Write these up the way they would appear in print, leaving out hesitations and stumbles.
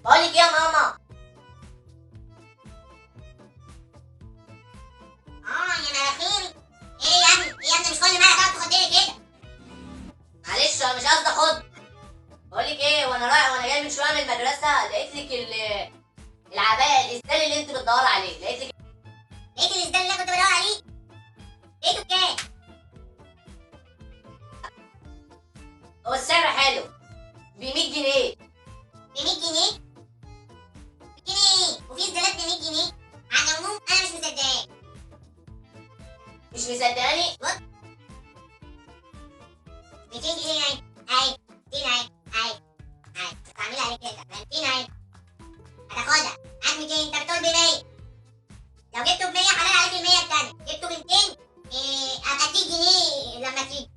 بقول لك ايه يا ماما؟ اه يا مناخيري. ايه يا ابني؟ ايه يا ابني مش كل مرة تقعد تخضني كده. معلش انا مش قصدي اخد. بقول لك ايه، وانا رايح وانا جاي من شوية من المدرسة لقيت لك العباية الاسدال اللي انت بتدوري عليه. لقيت لك. لقيت الاسدال اللي انا كنت بدور عليه؟ لقيته بكام؟ هو السعر حلو، ب 100 جنيه. ب 100 جنيه؟ جنيه وفي اسدالات ب 100 جنيه؟ على العموم انا مش مصدقاك. مش مصدقاني؟ بص 200 جنيه اهي اهي 200 اهي اهي اهي، بس هعملها عليك كده 200 اهي، هتاخدها معاك 200. انت بتقول ب 100، لو جبته ب 100 حلال عليك ال 100 التانية، جبته ب 200 ابقى اديك جنيه لما تيجي،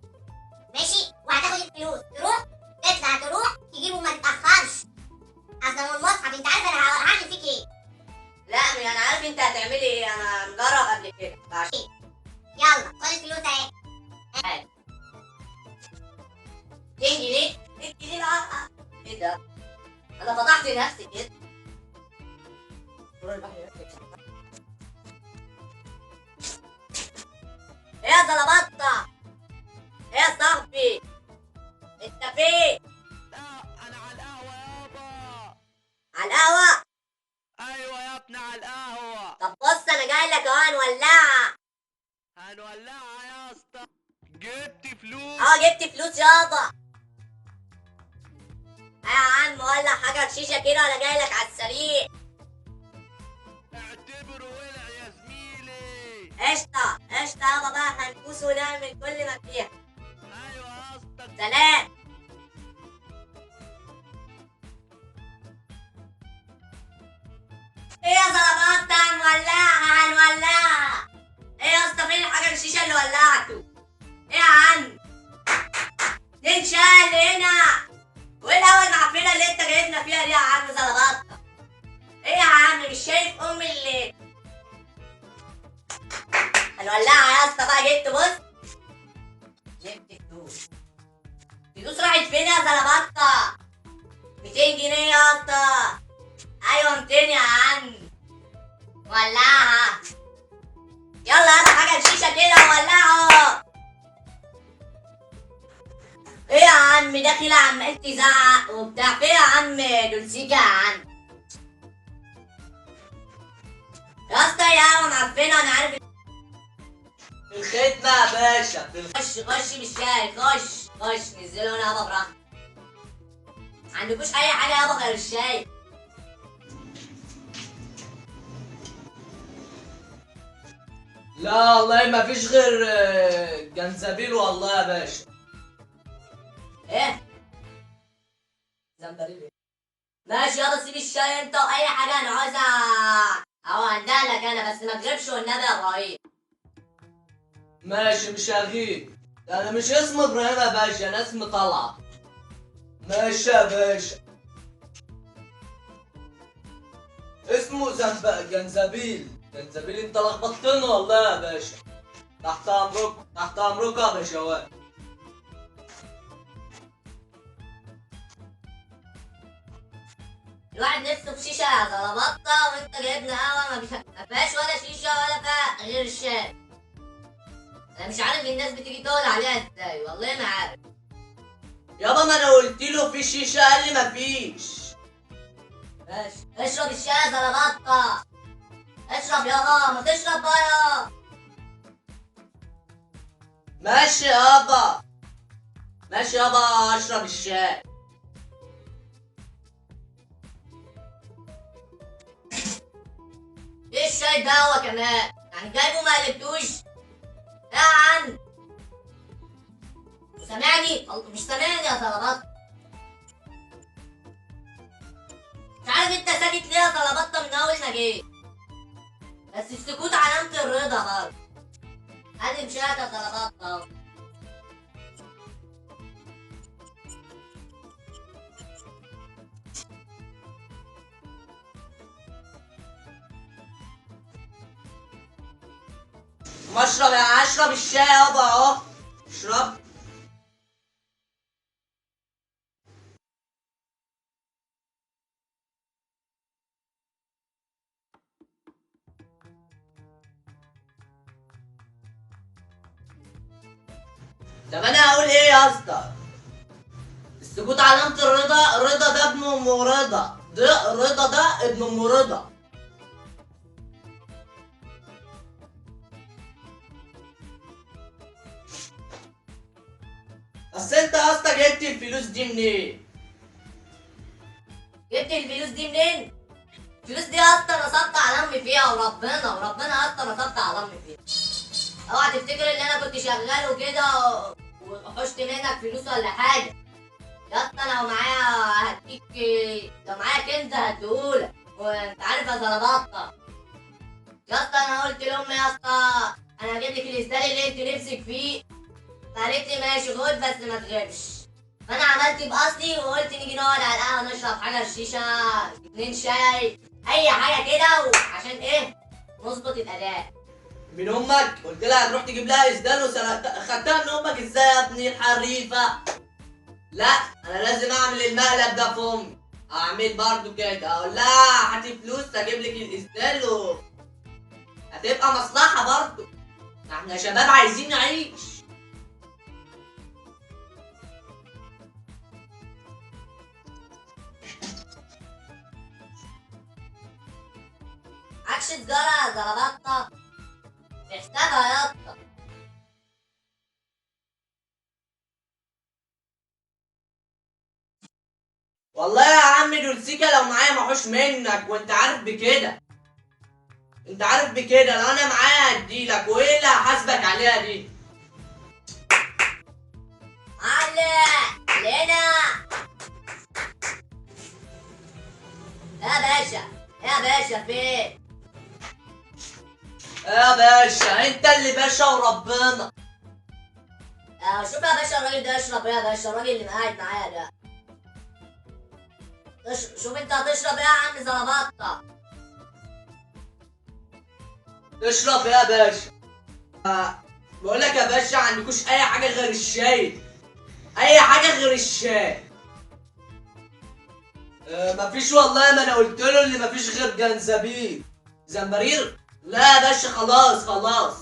ماشي؟ وهتاخد الفلوس تروح تطلع تروح تجيبه، ما تتاخرش، اصل المصحف انت عارف انا هعمل فيك ايه. لا انا عارف انت هتعملي ايه، انا مجرب قبل كده. يلا خد الفلوس اهي. 200 جنيه؟ 200 جنيه بقى؟ ايه ده؟ انا فضحت نفسي كده. ايه يا زلبطة؟ ايه يا صاحبي؟ انت فين؟ لا انا على القهوة يابا. على القهوة؟ ايوه يا ابني على القهوة. طب بص انا جاي لك اهو، هنولعها. هنولعها يا اسطى. جبت فلوس؟ اه جبت فلوس يابا. يا عم ولع حاجة شيشة كده وانا جاي لك على السريع. اعتبره ولع يا زميلي. قشطة قشطة يابا بقى، هنكوس ونعمل كل ما فيها. ايوه يا اسطى. سلام. ايه يا زلبطة؟ هنولعها هنولعها. ايه يا اسطى فين الحاجة الشيشة اللي ولعته؟ ايه يا عم؟ ننشال هنا. وايه القهوة المعفنة اللي انت جايبنا فيها دي يا عم زلبطة؟ ايه يا عم مش شايف ام اللي هنولعها يا اسطى بقى؟ جبت بص جبت فلوس. فلوس راحت فين يا زلبطة؟ 200 جنيه يا اسطى. ايوه 200 يا عم. ولعها. يلا يلا حاجة الشيشة كده وولعها. ايه يا عم داخل عمال تزعق وبتاع؟ فين يا عم دولسيكا يا عم؟ يا اسطى يا قهوة معفنة انا عارف. الخدمة يا باشا. خش خش بالشاي، خش خش نزلوا هنا يابا براحتك. عندكوش اي حاجة يابا غير الشاي؟ لا والله ما فيش غير جنزبيل والله يا باشا. ايه؟ زنبريل ايه؟ ماشي يابا سيب الشاي انت واي حاجة انا عاوزها اهو هندهلك انا، بس ما تغيبش والنبي يا ابراهيم. ماشي مش هغيب، انا مش اسمي ابراهيم يا باشا، انا اسمي طلعت. ماشي يا باشا. اسمه جنزبيل. جنزبيل انت لخبطتني والله يا باشا. تحت امركم تحت امركم يا باشوات. الواحد نفسه في شيشة يا زلبطة وانت جايبنا قهوة ما فيهاش ولا شيشة ولا فيها غير الشاي. انا مش عارف الناس بتيجي تقول عليها ازاي، والله ما عارف. يابا ما انا قلت له في شيشة قال لي ما فيش. ماشي اشرب الشاي يا زلبطة. اشرب يابا، ما تشرب بقى يابا. ماشي يابا ماشي يابا اشرب الشاي. ايه الشاي ده هو كمان؟ يعني جايبه ما قلبتوش؟ يا عم سامعني؟ مش سامعني يا زلبطة. مش عارف انت ساكت ليه يا زلبطة من اول ما جيت، بس السكوت علامة الرضا برضه. ادي مشاك يا زلبطة اهو. ما اشرب اشرب الشاي يابا اهو. اشرب. طب انا هقول ايه يا اسطى؟ السكوت علامة الرضا. رضا ده ابن ام رضا، ده رضا ده ابن ام رضا. بس انت يا اسطى جبت الفلوس دي منين؟ جبت الفلوس دي منين؟ الفلوس دي يا اسطى نصبت على امي فيها، وربنا وربنا يا اسطى نصبت على امي فيها. اوعى تفتكر ان انا كنت شغال وكده وحشت منك فلوس ولا حاجة. يا اسطى لو معايا هديك، لو معايا كنز هديهولك، وانت عارف يا زلبطه. يا اسطى انا قلت لامي يا اسطى انا هجيب لك الاسدال اللي انت نفسك فيه، فقالت لي ماشي خد بس ما تغيبش. فانا عملت باصلي وقلت نيجي نقعد على القهوة نشرب حاجة، شيشة، 2 شاي، اي حاجة كده، وعشان ايه نظبط الاداء. من امك؟ قلت لها هتروح تجيب لها اسدال وسرقتها، خدتها من امك ازاي يا ابني الحريفه؟ لا انا لازم اعمل المقلب ده في امي، اعمل برضو كده، اقول لها هاتي فلوس اجيب لك الاسدال و هتبقى مصلحة برضو، احنا شباب عايزين نعيش. عكش سجارة يا زلبطة، احسبها يا اسطى. والله يا عم دولسيكا لو معايا محوش منك، وانت عارف بكده، انت عارف بكده، لو انا معايا هديلك، وايه اللي هحاسبك عليها دي؟ معلم لينا يا باشا، يا باشا فين؟ يا باشا انت اللي باشا وربنا. شوف يا باشا الراجل ده يشرب ايه يا باشا، الراجل اللي قاعد معايا ده. شوف انت هتشرب ايه يا عم زلبطه؟ تشرب ايه يا باشا؟ بقول لك يا باشا عندكوش اي حاجة غير الشاي، اي حاجة غير الشاي. مفيش والله، ما انا قلت له اللي مفيش غير جنزبيل. زنبرير؟ لا يا باشا خلاص خلاص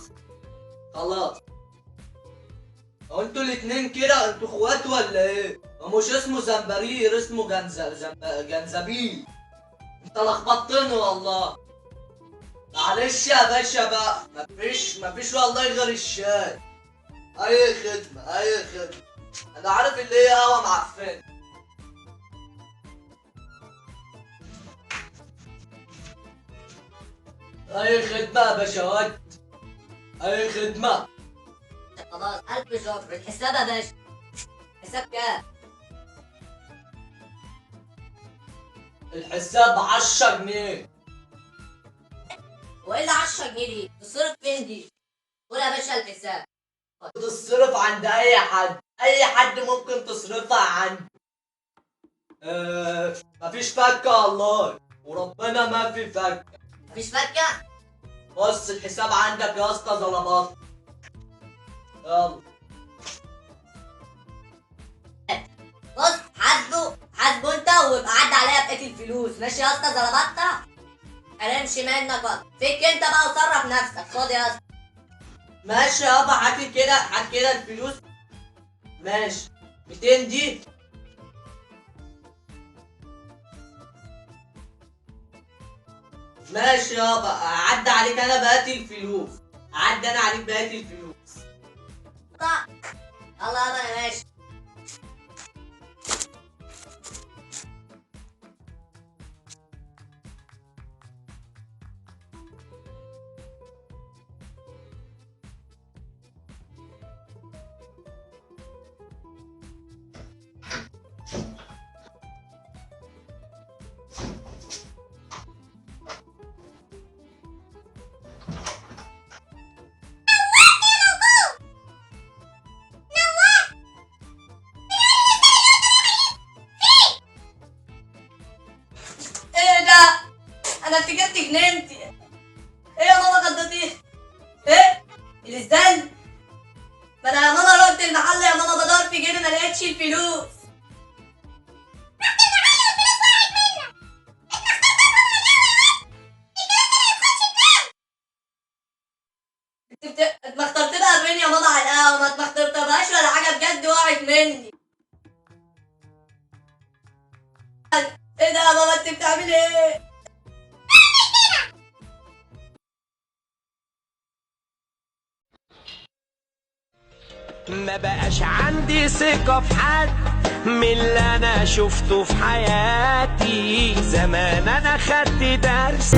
خلاص. هو انتوا الاتنين كده انتوا اخوات ولا ايه؟ هو مش اسمه زنبرير، اسمه جنزبيل. انت لخبطتني والله. معلش يا باشا بقى، مفيش والله غير الشاي. اي خدمة اي خدمة، انا عارف اللي هي قهوة معفنة. اي خدمة يا باشوات، اي خدمة. خلاص ألف شكر. الحساب يا باشا، حساب كام؟ الحساب 10 جنيه. وايه اللي 10 جنيه دي؟ تصرف فين دي؟ قول يا باشا الحساب. تصرف عند اي حد، اي حد ممكن تصرفها عنده. مفيش فكة والله، وربنا ما في فكة. مفيش فكة؟ بص الحساب عندك يا اسطى زلبط. يلا بص حاسبه حاسبه انت وابقى عدى عليا بقية الفلوس، ماشي يا اسطى زلبطة؟ هنمشي منك بقى، فك انت بقى وصرف نفسك، خد يا اسطى. ماشي يابا، هات كده هات كده الفلوس. ماشي 200 دي. ماشي يابا، عدى عليك انا بقيت الفلوس، عدى انا عليك بقيت الفلوس. يلا يابا انا ماشي. انا افتكرتك نمتي. ايه يا ماما خضتي؟ ايه؟ الاسدال؟ ما انا يا ماما رحت المحل يا ماما بدور في جيبي ما لقيتش الفلوس. رحت المحل والفلوس وقعت منك، انت اخترت افهم ولا يا واد؟ الكلام ده ما يدخلش دماغي. انت ما اخترت بقى فين يا ماما على القهوة؟ ما اخترتهاش ولا حاجة. ايه ده يا بابا، انت بتعمل ايه؟ ما بقاش عندي ثقة في حد من اللي أنا شفته في حياتي. زمان أنا خدت درس.